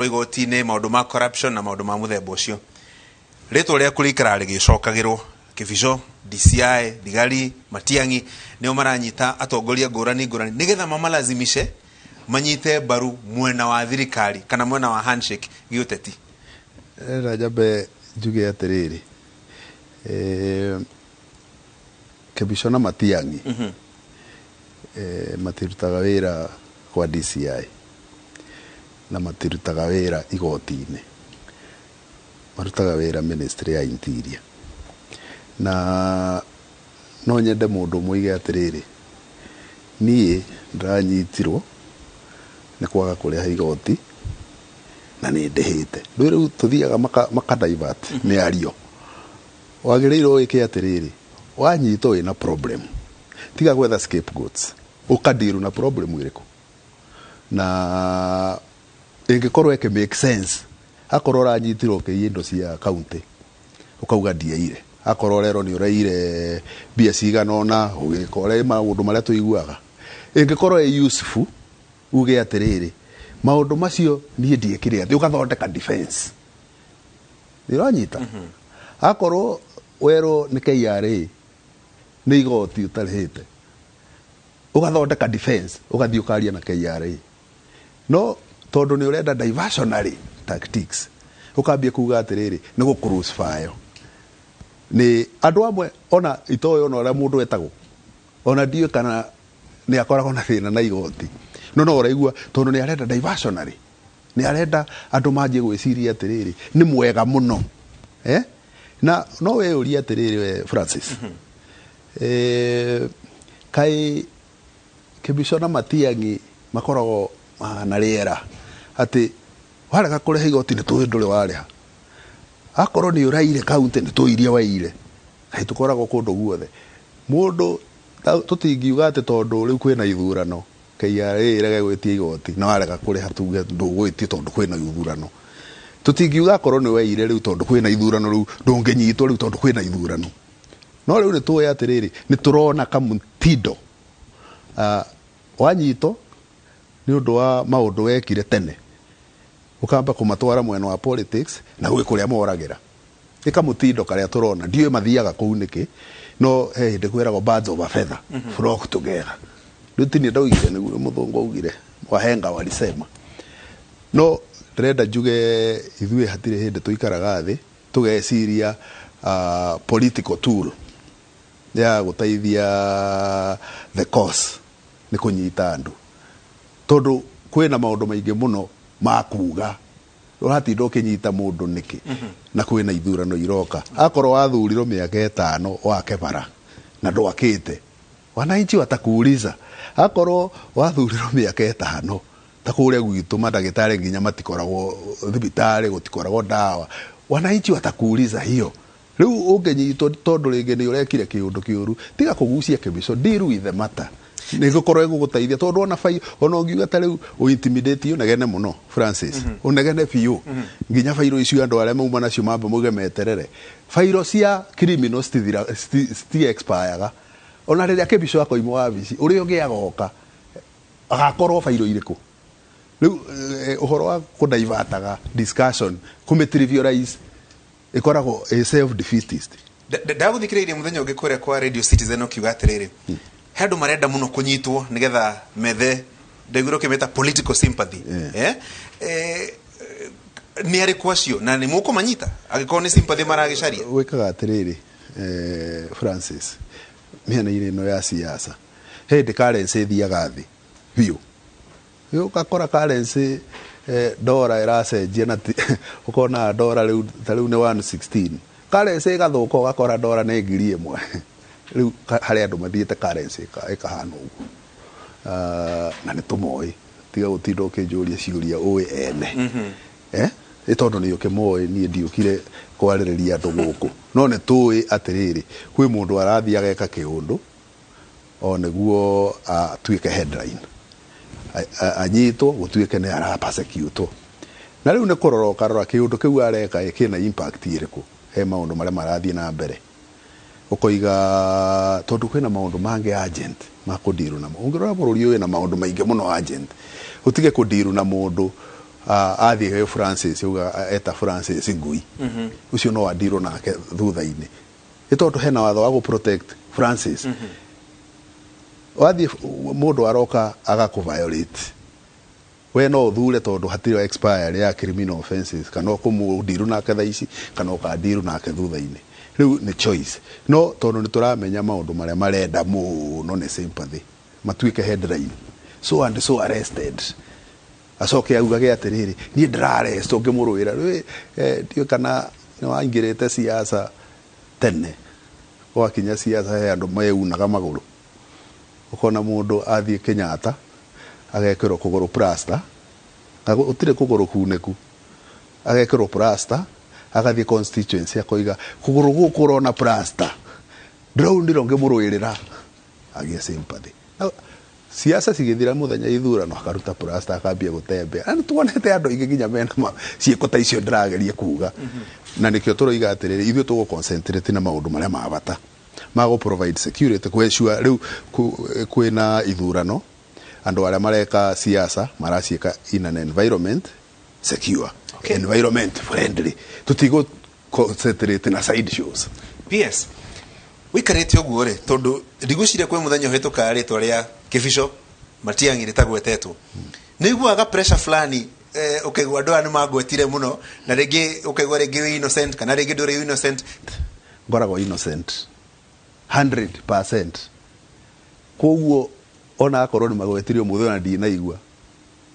Igoti-inĩ, maũndũ ma corruption na maũndũ ma mũthemba ũcio, rĩtwa rĩaku rĩikaraga rĩgĩcokagĩrwo. Kĩbico, DCI, thigari, Matiang'i nĩo maranyita atongoria ngũrani ngũrani nĩgetha mamalazimishe manyite mbaru mwena wa thirikari kana mwena wa handshake gĩũteti. Ndĩrenda nyambe njuge atĩrĩrĩ, Kĩbico na Matiang'i matirutaga wĩra kwa DCI na matirutaga wĩra igoti-inĩ, marutaga wĩra Ministry ya Interior. Na no nyende mũndũ ũmwe oige atĩrĩrĩ, niĩ ndĩranyitirwo nĩ kwaga kũrĩha igoti na nĩ ndĩhĩte. Ndũĩ rĩu tũthiaga maka divert mĩario. Wagĩrĩirwo wĩke atĩrĩrĩ, wanyitwo wĩna problem, tiga gwetha scapegoats, ũka deal na problem ĩrĩkũ na ĩngĩkorwo ĩkĩ make sense. Akorwo ũranyitirwo ũkĩiya indo cia county, ũkauga ndiaire. Akorwo ũrerwo nĩ ũraire mbia cigana ũna, ũgĩka ũrĩa maũndũ marĩa tũiguaga, ĩngĩkorwo ĩ useful, uge atĩrĩrĩ, maũndũ macio niĩ ndiĩkire, atĩ ũgathondeka defense. Nĩ ũranyita? Akorwo werwo nĩ KRA nĩ igoti ũtarĩhĩte, ũgathondeka defense, ũgathiĩ ũkaria na KRA. No tondũ nĩ ũrenda diversionary tactics, ũkambia kuga atĩrĩrĩ, nĩ gũ crucify nĩ andũ amwe ona itoĩ ona ũrĩa mũndũ etagwo, ona ndiũĩ kana nĩ akoragwo na thĩna na igoti, no no ũraigua tondũ nĩ arenda diversionary, nĩ arenda andũ manjie gwĩciria atĩrĩrĩ, nĩ mwega mũno, eh? Na no wĩyũrie atĩrĩrĩ, we Francis, kaĩ Kĩbico na Matiang'i makoragwo na rĩera atĩ warega kũrĩha igoti nĩ tũĩ ndũrĩ warĩha, akorwo nĩ ũraire kaunti nĩ tũĩ iria waire, kaĩ tũkoragwo kũndũ guothe? Mũndũ tũtingiuga atĩ tondũ rĩu kwĩna ithurano KRA ĩrege gwĩtia igoti, na warega kũrĩha tuge ndũgwĩtio tondũ kwĩna ithurano. Tũtingiuga akorwo nĩ weire rĩu tondũ kwĩna ithurano rĩu ndũngĩnyitwo rĩu tondũ kwĩna ithurano. No rĩu nĩ tũĩ atĩrĩrĩ, nĩ tũrona kamũtindo, wanyitwo nĩ ũndũ wa maũndũ wekire tene, ũkamba kũmatwara mwena wa politics na gwĩ kũrĩa moragĩra. Nĩ kamũtindo karĩa tũrona, ndiũĩ mathiaga kũu nĩkĩ, no he hĩndĩ kwĩragwo birds of a feather flock together. Rĩu ti niĩ ndaugire, nĩguo mũthũngũ augire, wahenga walisema. No ndĩrenda njuge ithuĩ hatirĩ hĩndĩ tũikaraga thĩ tũgeciria political tool ya gũteithia the cause nĩ kũnyita andũ, tondũ kwĩna maũndũ maingĩ mũno ma kuga. Ũratinda ũkĩnyita mũndũ nĩkĩ na kwĩna ithurano iroka? Akorwo wathurirwo mĩaka 5 wake bara na ndwakĩte, wananchi watakuuliza. Akorwo wathurirwo mĩaka 5, ta kũrĩa gwitũ mandagĩtarĩ nginya matikoragwo thibitarĩ, gũtikoragwo ndawa, wananchi watakuuliza hiyo. Rĩu ũngĩnyitwo tondũ rĩngĩ nĩ ũrekire kĩũndũ kĩũru, tiga kũgucia kĩbico, deal with the matter, nĩ gũkorwo ĩgũgũteithia, tondũ ona bai ona ũngiuga ta rĩu ũintimidate, ũnegene mũno Francis, ũnegene biũ nginya bairo icio andũ arĩa mauma nacio mambe mauge meterere. Bairo cia criminal citithira, citi expire. Ona rĩrĩa kĩbico akoima wabici, ũrĩa ũngĩ agoka agakorwo bairo irĩkũ? Rĩu ũhoro wa kũdivertaga discussion, kũmĩ trivialize, ĩkoragwo ĩ self defeatist. Ndagũthikĩrĩirie mũthenya ũngĩ kũrĩa kwa Radio Citizen ũkiuga atĩrĩrĩ, he andũ marenda mũno kũnyitwo nĩgetha methe, ndaiguire ũkĩmĩta political sympathy. Eh? Nĩ arĩkũ acio na nĩ mũkũmanyita angĩkorwo nĩ sympathy maragĩcaria? Gwĩkaga atĩrĩrĩ, Francis, mĩena-inĩ ĩno ya siasa he hĩndĩ currency ĩthiaga thĩ biũ. Rĩu ũgakora currency, ndora ĩracenjia na ũkona ndora rĩu ta rĩu nĩ 116, currency ĩgathũka, ũgakora ndora nĩ 1000. Rĩu harĩ andũ mathiĩte currency ĩkahana ũguo. Na nĩ tũmoĩ, tiga gũtinda ũkĩnjũria ciũria ũĩ ene, eh? Nĩ tondũ nĩ ũkĩmoĩ, niĩ ndiũkire kwarĩrĩria andũ gũkũ, no nĩ tũĩ atĩrĩrĩ, kwĩ mũndũ arathiĩ ageka kĩũndũ o nĩguo atuĩke headline, anyitwo, gũtuĩke nĩ ara persecute. Na rĩu nĩ kũrora ũkarora kĩũndũ kĩu areka ĩ kĩna impact ĩrĩkũ he maũndũ marĩa marathiĩ na mbere, ũkoiga tondũ kwĩna maũndũ mangĩ urgent ma kũndiru namo. Ũngĩrora bũrũri ũyũ wĩna maũndũ maingĩ mũno urgent, ũtige kũndiru na mũndũ. Athiĩ he Francis uga eta Francis ngui ucio no andirwo nake thutha-inĩ, nĩ tondũ hena watho wa gũ protect Francis. Wathiĩ mũndũ aroka agakũ violate, we no ũthure tondũ hatirĩ expiry ya criminal offences, kana ũkũmũndiru nake thaa ici kana ũkandiru nake thutha-inĩ. Rĩu nĩ choice, no tondũ nĩ tũramenya maũndũ marĩa marenda mũno nĩ sympathy, matuĩke headline, so and so arrested, acoke augage atĩrĩrĩ, niĩ ndĩrarest ũngĩmũrũĩra. Rĩu ndiũĩ kana nĩ waingĩrĩte siasa tene, gwakinya siasa he andũ meunaga magũrũ, ũkona mũndũ athiĩ Kenyatta agekĩrwo kũgũrũ plaster, na gũtirĩ kũgũrũ kunĩku, agekĩrwo plaster, agathiĩ constituency akoiga kũgũrũ gũkũ ũrona plaster ndĩraunire ngĩmũrũĩrĩra, agĩe sympathy. Na siasa cigĩthira, mũthenya ithurano akaruta plaster akambia gũtembea. Na nĩtuonete andũ aingĩ nginya mena ciĩko ta icio ndĩrageria kuga, na nĩkĩo tũroiga atĩrĩrĩ, ithuĩ tũgũ concentrate na maũndũ marĩa ma bata ma gũ provide security, kũ ensure rĩu kwĩna ithurano, andũ arĩa mareka siasa maraciĩka in an environment secure, environment friendly. Tũtigũ concentrate na side shows. PS, wikarĩte ũguo rĩ, tondũ ndigwĩciria kwĩ mũthenya ũhĩtũkaga rĩtwa rĩa Kĩbico Matiang'i rĩtagwetetwo, nĩ iguaga pressure fulani, ũkaigua andũ aya nĩ mangwetire mũno, na rĩngĩ ũkaigua rĩngĩ wĩ innocent kana rĩngĩ ndũrĩ innocent? Ngoragwo innocent 100%. Koguo ona akorwo nĩ magwetire ũmũthĩ, ona ndinaigua,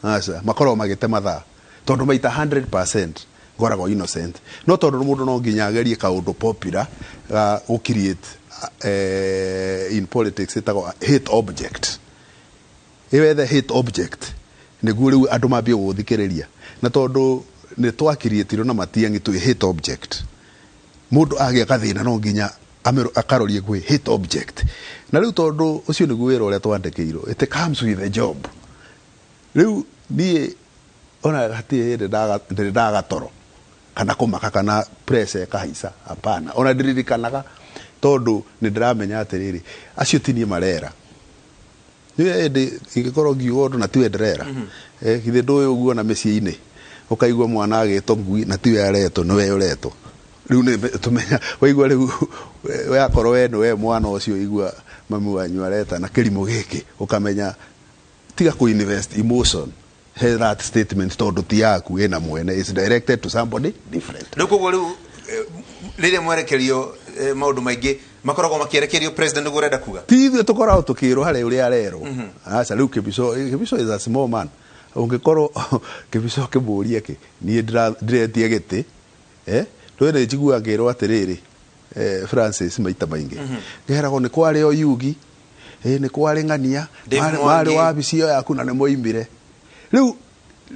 aca, makoragwo magĩte mathaa, tondũ maita 100% ngoragwo innocent. No tondũ mũndũ no nginya agerie kaũndũ popular ga gũ create in politics ĩtagwo hate object, ĩwethe hate object nĩguo rĩu andũ mambie gũgũthikĩrĩria. Na tondũ nĩ twakiriĩtirwo na Matiang'i twĩ hate object, mũndũ agĩa gathĩna no nginya akarorie gwĩ hate object. Na rĩu tondũ ũcio nĩguo wĩra ũrĩa twandĩkĩirwo, it comes with a job. Rĩu niĩ ona hatirĩ hĩndĩ ndĩrĩ ndagatoro kana kũmaka kana pressure ĩkahaica, hapana. Ona ndiririkanaga, tondũ nĩ ndĩramenya atĩrĩrĩ, acio ti niĩ marera. Nĩ hĩndĩ ingĩkorwo ngiuga ũndũ na tiwe ndĩrera. Githĩ ndũĩ ũguo na mĩciĩ-inĩ ũkaigua mwana agĩtwo ngui na tiwe aretwo, nĩwe ũretwo. Rĩu nĩ tũmenya waigua rĩu we akorwo we nĩwe mwana ũcio, igua mami wanyu areta na kĩrimũ gĩkĩ, ũkamenya tiga kũ invest emotion he that statement, tondũ ti yaku, ĩna mwene, is directed to somebody different. Rĩu koguo rĩu rĩrĩa mwerekerio maũndũ maingĩ makoragwo makĩerekerio president, nĩguo ũrenda kuga? Ti ithuĩ tũkoragwo tũkĩrwo harĩ ũrĩa arerwo, aca. Rĩu Kĩbico is a small man. Ũngĩkorwo Kĩbico kĩmũrie kĩ niĩ ndĩretia gĩtĩ, ndũĩ nĩ njiguaga ngĩrwo atĩrĩrĩ, Francis, maita maingĩ ngeragwo nĩ kwarĩ Oyugi, nĩ kwarĩ ng'ania Dave marĩ Mwangi. Wabici ĩyo yaku na nĩ moimire. Rĩu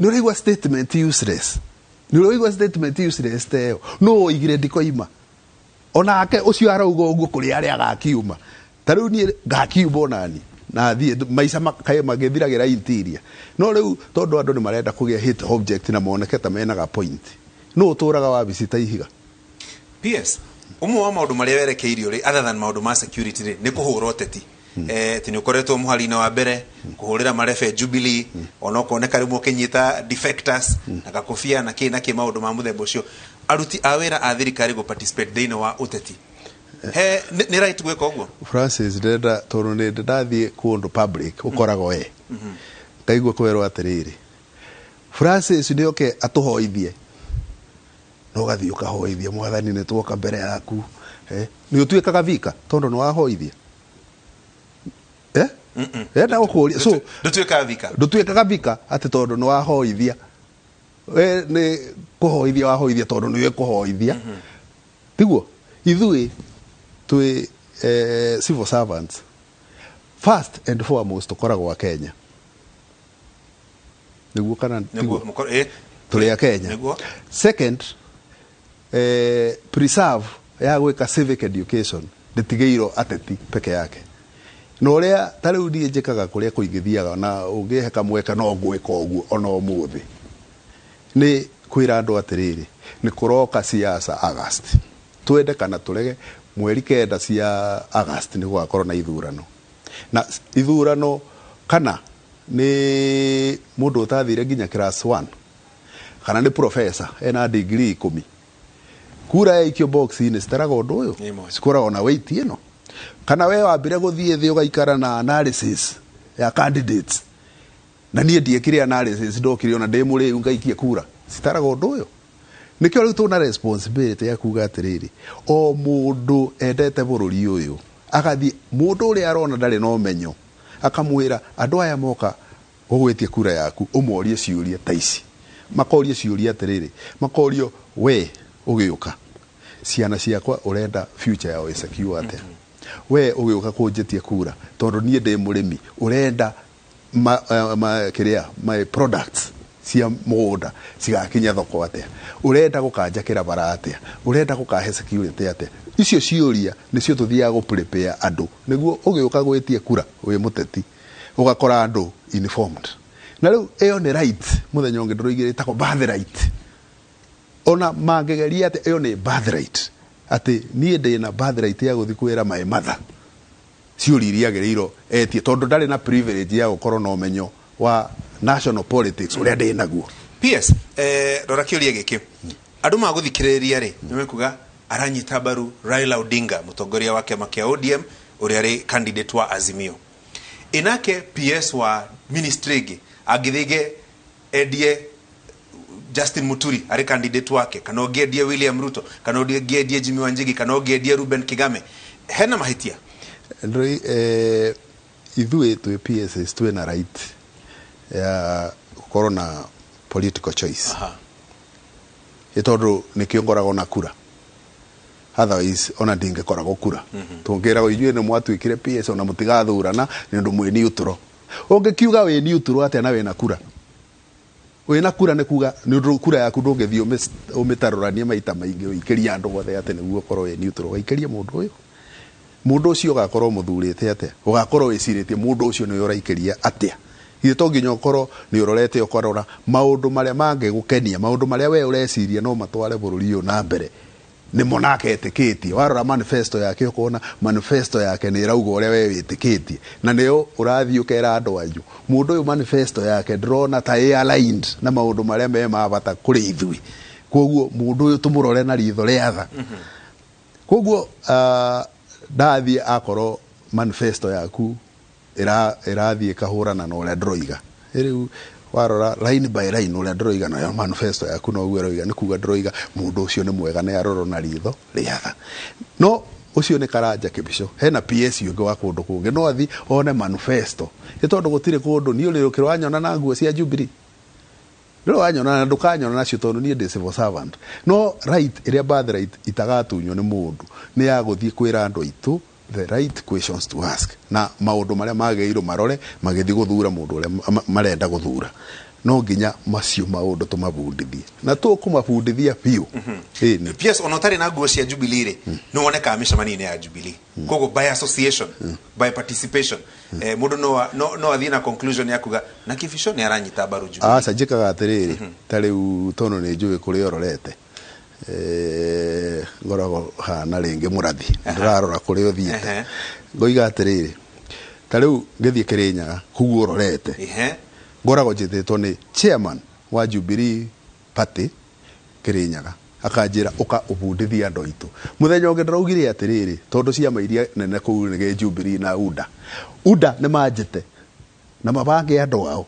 nĩ ũraigua statement useless, nĩ ũraigua statement useless ta ĩyo. No oigire ndikoima, onake ũcio arauga ũguo kũrĩ arĩa agakiuma. Ta rĩu niĩ ngakiuma onani na thiĩ maica kaĩ magĩthiragĩra interior. No rĩu tondũ andũ nĩ marenda kũgĩa hate object na moneke ta menaga point, no ũtũraga wabici ta ihiga. PS, ũmwe wa maũndũ marĩa werekeirio rĩ, other than maũndũ ma security rĩ, nĩ kũhũra ũteti. Atĩ nĩ ũkoretwo mũhari-inĩ wa mbere kũhũrĩra marebe Jubilee, ona ũkoneka rĩmwe ũkĩnyita defectors na gakobia na kĩ na kĩ, maũndũ ma mũthemba ũcio. Aruti a wĩra a thirikari gũ participate thĩinĩ wa ũteti, he nĩ right gwĩka ũguo? Francis, ndĩrenda tondũ nĩ ndathiĩ kũndũ public ũkoragwo we ngaigua kwĩrwo atĩrĩrĩ, Francis nĩ oke atũhoithie, na ũgathiĩ ũkahoithia, mwathani nĩ tuoka mbere yaku, nĩ ũtuĩkaga vika tondũ nĩ wahoithia, enda gũkũria so Ndũtuĩkaga vika. Ndũtuĩkaga vika atĩ tondũ nĩ wahoithia. We nĩ kũhoithia wahoithia tondũ nĩwe kũhoithia, tiguo? Ithuĩ twĩ civil servants, first and foremost tũkoragwo a Kenya, nĩguo kana nĩguo tiguo? Tũrĩ a Kenya. Nĩguo. Second, preserve ya gwĩka civic education ndĩtigĩirwo ateti peke yake. Na ũrĩa ta rĩu niĩ njĩkaga kũrĩa kũingĩ thiaga, na ũngĩhe kamweke no ngwĩka ũguo ona ũmũthĩ, nĩ kwĩra andũ atĩrĩrĩ, nĩ kũroka siasa August, twende kana tũrege, mweri 9 cia August nĩ gũgakorwo na ithurano. Na ithurano kana nĩ mũndũ ũtathire nginya class 1. Kana nĩ professor ena degree 10. Kura yaikio box-inĩ citaraga ũndũ ũyũ, Ĩmwe. cikoragwo na weight ĩno. Kana we wambire gũthiĩ thĩ ũgaikara na analysis ya candidates, na niĩ ndiekire analysis, ndokire ona ndĩ mũrĩu ngaikie kura, citaraga ũndũ ũyũ. Nĩkĩo rĩu tũna responsibility ya kuga atĩrĩrĩ, o mũndũ endete bũrũri ũyũ agathiĩ mũndũ ũrĩa arona ndarĩ na ũmenyo akamwĩra andũ aya moka gũgwĩtia kura yaku ũmorie ciũria ta ici. Makorie ciũria atĩrĩrĩ, makorio we ũgĩũka ciana ciakwa ũrenda future yao ĩ secure atĩa? We ũgĩũka kũnjĩtia kura tondũ niĩ ndĩ mũrĩmi, ũrenda kĩrĩa my products cia mũgũnda cigakinya thoko atĩa? Ũrenda gũkanjakĩra bara atĩa? Ũrenda gũkahe security atĩa? Icio ciũria nĩcio tũthiaga gũ prepare andũ nĩguo ũgĩũka gwĩtia kura wĩ mũteti ũgakora andũ informed. Na rĩu ĩyo nĩ right, mũthenya ũngĩ ndĩroigire ĩtagwo birthright. Ona mangĩgeria atĩ ĩyo nĩ birthright, atĩ niĩ ndĩna birthright ya gũthiĩ kwĩra my mother ciũria iria agĩrĩirwo etie, tondũ ndarĩ na privilege ya gũkorwo na ũmenyo wa national politics ũrĩa ndĩ naguo. PS, rora kĩũria gĩkĩ. Andũ magũthikĩrĩria rĩ, nĩ mekuga aranyita mbaru Raila Odinga, mũtongoria wa kĩama kĩa ODM ũrĩa arĩ candidate wa Azimio. Ĩnake PS wa ministry ĩngĩ angĩthige endie Justin Muturi arĩ candidate wake, kana ũngĩendie William Ruto, kana ũngĩendie Jimmy Wanjigi, kana ũngĩendie Ruben Kigame, hena mahĩtia? Ndũĩ, ithuĩ twĩ PSs twĩna right ya gũkorwo na political choice. Ĩ tondũ nĩkĩo ngoragwo na kura, otherwise ona ndingĩkoragwo kura. Tũngĩragwo inyuĩ nĩ mwatuĩkire PS ona mũtigathurana nĩ ũndũ mwĩ neutral. Ũngĩkiuga wĩ neutral atĩa na wĩna kura? Wĩna kura nĩ kuga nĩ ũndũ kura yaku ndũngĩthiĩ ũmĩtarũranie maita maingĩ ũikĩrie andũ othe atĩ nĩguo ũkorwo wĩ neutral. Ũgaikĩria mũndũ ũyũ, mũndũ ũcio ũgakorwo mũthurĩte atĩa? Ũgakorwo wĩcirĩtie mũndũ ũcio nĩwe ũraikĩria atĩa? Ithe to nginya ũkorwo nĩ ũrorete ũkarora maũndũ marĩa mangĩgũkenia, maũndũ marĩa we ũreciria no matware bũrũri ũyũ na mbere nĩmo nake etĩkĩtie. Warora manifesto yake ũkona manifesto yake nĩ ĩrauga ũrĩa we wĩtĩkĩtie, na nĩyo ũrathiĩ ũkera andũ anyu mũndũ ũyũ manifesto yake ndĩrona ta ĩ aligned na maũndũ marĩa me ma bata kũrĩ ithuĩ, koguo mũndũ ũyũ tũmũrore na ritho rĩa tha. Koguo ndathiĩ akorwo manifesto yaku ĩrathiĩ ĩkahũrana na ũrĩa ndĩroiga, rĩu warora line by line ũrĩa ndĩroiga nayo manifesto yaku noguo ĩroiga, nĩ kuga ndĩroiga mũndũ ũcio nĩ mwega nĩ arorwo na ritho rĩa tha. No ũcio nĩ Karanja Kĩbico. Hena PS ũngĩ wa kũndũ kũngĩ no athi one manifesto, nĩ tondũ gũtirĩ kũndũ niĩ ũrĩ ũkĩrĩ wanyona na nguo cia Jubilee, ndũrĩ wanyona na ndũkanyona nacio tondũ niĩ ndĩ civil servant. No right ĩrĩa birthright itagatunywo nĩ mũndũ nĩ ya gũthiĩ kwĩra andũ aitũ the right questions to ask na maũndũ marĩa magĩrĩirwo marore magĩthiĩ gũthura mũndũ ũrĩa marenda gũthura. No nginya macio maũndũ tũmabundithie na tũkũmabundithia biũ. Ĩni. PS, ona ũtarĩ na nguo cia Jubilee rĩ, nĩ wonekaga mĩcemanio-inĩ ya Jubilee, koguo by association, by participation, mũndũ no athiĩ na conclusion ya kuga na Kĩbico nĩ aranyita mbaru Jubilee. Aca, njĩkaga atĩrĩrĩ, ta rĩu tondũ nĩ njũĩ kũrĩa ũrorete, ngoragwo hana rĩngĩ mũrathi ndĩrarora kũrĩa ũthiĩte. Ngoiga atĩrĩrĩ, ta rĩu ngĩthiĩ Kĩrĩnyaga kũu ũrorete, ngoragwo njĩtĩtwo nĩ chairman wa Jubilee Party Kĩrĩnyaga, akanjĩra ũka ũbundithie andũ aitũ. Mũthenya ũngĩ ndĩraugire atĩrĩrĩ, tondũ ciama iria nene kũu nĩ gĩ Jubilee na UDA, UDA nĩ manjĩte na mabange andũ ao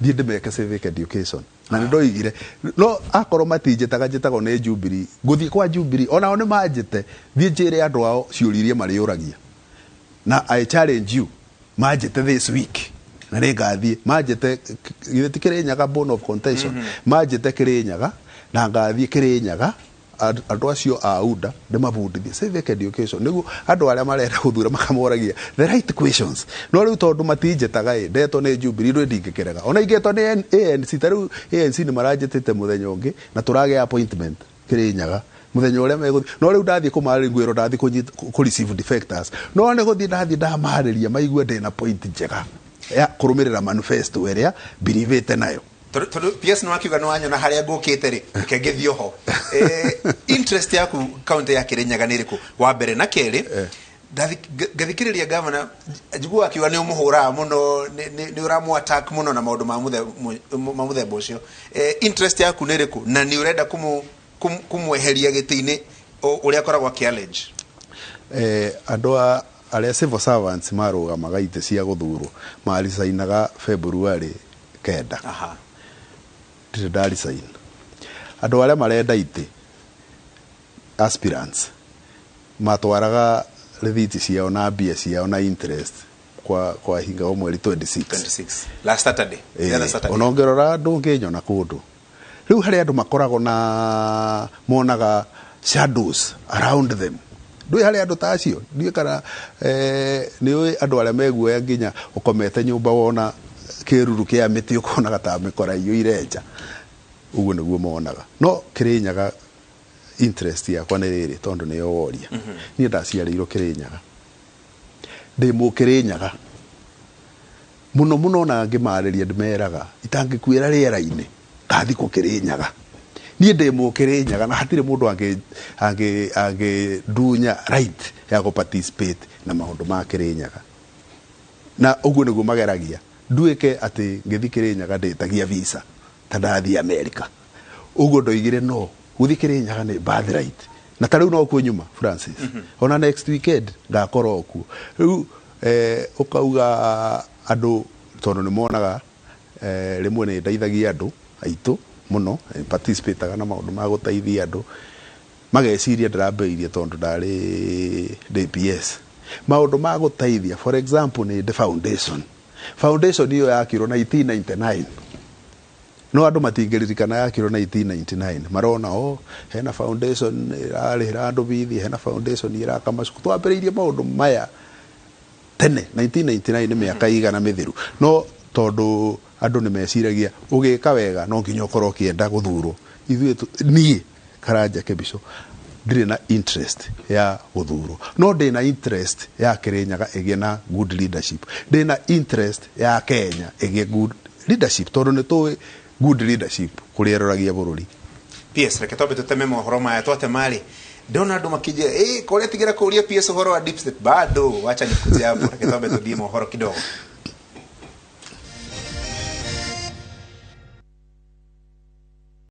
thiĩ ndĩmeke civic education, na nĩ ndoigire no akorwo matinjĩtaga njĩtagwo nĩ Jubilee, ngũthiĩ kwa Jubilee onao nĩ manjĩte thiĩ njĩre andũ ao ciũria iria marĩũragia. Na I challenge you, manjĩte this week na nĩ ngathiĩ manjĩte, githĩ ti Kĩrĩnyaga bone of contention, manjĩte Kĩrĩnyaga na ngathiĩ Kĩrĩnyaga andũ acio a UDA ndĩmabundithie civic education nĩguo andũ arĩa marenda gũthura makamoragia the right questions. No rĩu tondũ matinjĩtaga ĩ ndetwo nĩ Jubilee ndũ ndingĩkĩrega, ona ingĩtwo nĩ ANC, ta rĩu ANC nĩ maranjĩtĩte mũthenya ũngĩ na tũragĩa appointment Kĩrĩnyaga mũthenya ũrĩa megũthiĩ. No rĩu ndathiĩ kũmarĩria ngwĩrwo ndathiĩ kũ receive defectors, no nĩ gũthiĩ ndathiĩ ndamarĩria maigue ndĩna point njega ya kũrũmĩrĩra manifesto ĩrĩa mbirivĩte nayo. Tondũ PS nĩ wakiuga nĩ wanyona harĩa ngũkĩte rĩ, reke ngĩthiĩ oho. Interest yaku kaunti ya Kĩrĩnyaga nĩ ĩrĩkũ wa mbere? Na kerĩ, Ngathikĩrĩria gavana, njiguaga akiuga nĩ ũmũhũraga mũno, nĩ ũramũ attack mũno na maũndũ ma mũthemba ũcio. Interest yaku nĩ ĩrĩkũ na nĩ ũrenda kũmweheria gĩtĩ-inĩ ũrĩa akoragwo akĩ-allege? Andũ a arĩa civil servants marũgamaga itĩ cia gũthurwo maricainaga February 9. Ndirĩ ndaresign. Andũ arĩa marenda itĩ, aspirants, matwaraga rĩthiti ciao na mbia ciao na interest kwa hinga o mweri 26. 26, last Saturday, the other Saturday. Ona ũngĩrora ndũngĩnyona kũndũ. Rĩu harĩ andũ makoragwo na monaga shadows around them. Ndũĩ harĩ andũ ta acio? Ndiũĩ kana nĩ ũĩ andũ arĩa meguoya nginya ũkomete nyũmba wona kĩruru kĩa mĩtĩ ũkonaga ta mĩkora iyũire nja. Ũguo nĩguo monaga. No Kĩrĩnyaga, interest yakwa nĩ rĩrĩ, tondũ nĩyo woria. Niĩ ndaciarĩirwo Kĩrĩnyaga, ndĩ Mũkĩrĩnyaga mũno mũno. Ona ngĩmarĩria ndĩmeraga itangĩkuĩra rĩera-inĩ ngathikwo Kĩrĩnyaga. Niĩ ndĩ Mũkĩrĩnyaga na hatirĩ mũndũ angĩndunya right ya gũ participate na maũndũ ma Kĩrĩnyaga. Na ũguo nĩguo mageragia nduĩke atĩ ngĩthi Kĩrĩnyaga ndĩtagia visa ta ndathiĩ America. Ũguo ndoigire no gũthiĩ Kĩrĩnyaga nĩ birthright, na ta rĩu no kuo nyuma, Francis. Ona next weekend ngakorwo kuo. Rĩu ũkauga andũ tondũ nĩ monaga rĩmwe nĩ ndeithagia andũ aitũ mũno, participataga na maũndũ ma gũteithia andũ, mageciria ndĩrambĩrĩirie tondũ ndarĩ DPS maũndũ ma gũteithia. For example, nĩ ndĩ foundation ĩyo yakirwo 1999, no andũ matingĩririkana yakirwo 1999. Marona o hena foundation ĩrarĩhĩra andũ bithi, hena foundation ĩraka macukuru. Twambĩrĩirie maũndũ maya tene, 1999 nĩ mĩaka igana mĩthiru. No tondũ andũ nĩ meciragia ũgĩka wega no nginya ũkorwo ũkĩenda gũthurwo, ithuĩ niĩ Karanja Kĩbico ndirĩ na interest ya gũthurwo, no ndĩ na interest ya Kĩrĩnyaga ĩgĩe na good leadership, ndĩ na interest ya Kenya ĩgĩe good leadership, tondũ nĩ tũĩ good leadership kũrĩa ĩroragia bũrũri. PS, reke twambe tuteme mohoro maya. Twatema rĩ, ndona andũ makĩnjĩra kũrĩa tigĩra kũria PS ũhoro wa deep state, bado wacha nikuje hapo. Reke twambe tuthiĩ mohoro kidogo.